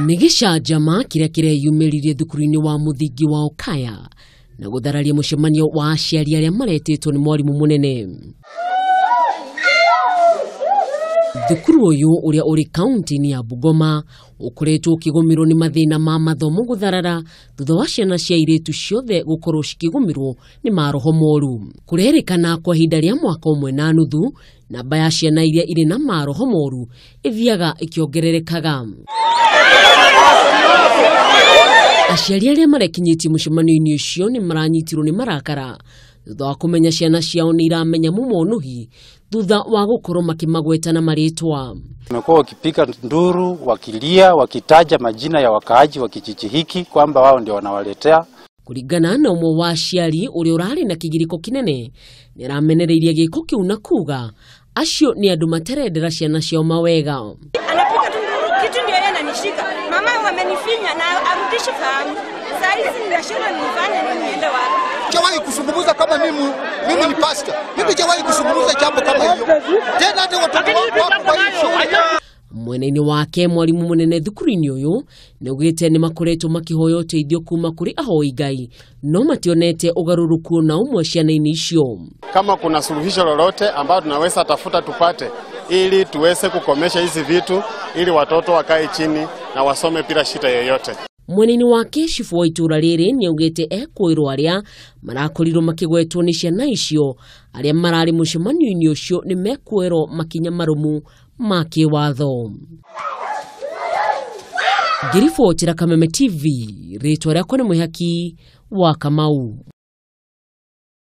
Nĩ gĩcanjama kĩrĩa kĩreyumĩririe thukuru-inĩ wa mũthingi wa Othaya na gũthararia mũcemanio wa aciari arĩa maretĩtwo nĩ mwarimũ mũnene. Thukuru ũyũ ũrĩa ũrĩ kaunti-inĩ ya Bungoma ũkoretwo ũkĩgũmĩrwo nĩ mathĩna ma mathomo gũtharara thutha wa ciana cia airĩtu ciothe gũkorwo cikĩgũmĩrwo nĩ maroho moru. Kũrerĩkana kwa ihinda rĩa mwaka ũmwe na nuthu, namba ya ciana iria irĩ na maroho moru ĩthiaga ĩkĩongererekaga. Aciari arĩa marekinyĩtie mũcemanio-inĩ ũcio nĩ maranyitirwo nĩ marakara thutha wa kũmenya ciana ciao nĩ iramenya mũmonuhi thutha wa gũkorwo makĩmagweta na marĩtwa. Wamekuwa wakipiga nduru, wakilia, wakitaja majina ya wakaaji wa kijiji hiki kwamba wao ndio wanawaletea. Kũringana na ũmwe wa aciari ũrĩa ũrarĩ na kĩgirĩko kĩnene, nĩ aramenereirie gĩko kĩu na kuga acio nĩ andũ matarendera ciana ciao mawega. Anapiga tu nduru, kitu ndio yeye ananishika. Mama wamenifinya na arudishi fahamu. Saa hizi ninashindwa nifanye nini, niende wapi? Sijawahi kuzungumza kama mimi ni pastor. Mimi sijawahi kuzungumza jambo kama hiyo. Tena hata watoto wangu wako kwa hii shule. Mwena-inĩ wake mwarimu mũnene thukuru-inĩ ũyũ nĩ augĩte nĩ makoretwo makĩhoya ũteithio kuma kũrĩ ahoi Ngai no mationete ũgarũrũku ona ũmwe ciana-inĩ icio. Kama kuna suluhisho lolote ambayo tunaweza tafuta tupate ili tuweze kukomesha hizi vitu ili watoto wakae chini na wasome bila shida yoyote. Mwena-inĩ wake cibu wa itũra rĩrĩ nĩ augĩte ekwĩrwo arĩa marakorirwo makĩgwetwo nĩ ciana icio arĩa mararĩ mũcemanio-inĩ ũcio nĩ mekuoerwo makinya marũmu ma kĩwatho. Ngĩribotera Kameme TV, rĩtwa rĩakwa nĩ Mwĩhaki wa Kamau.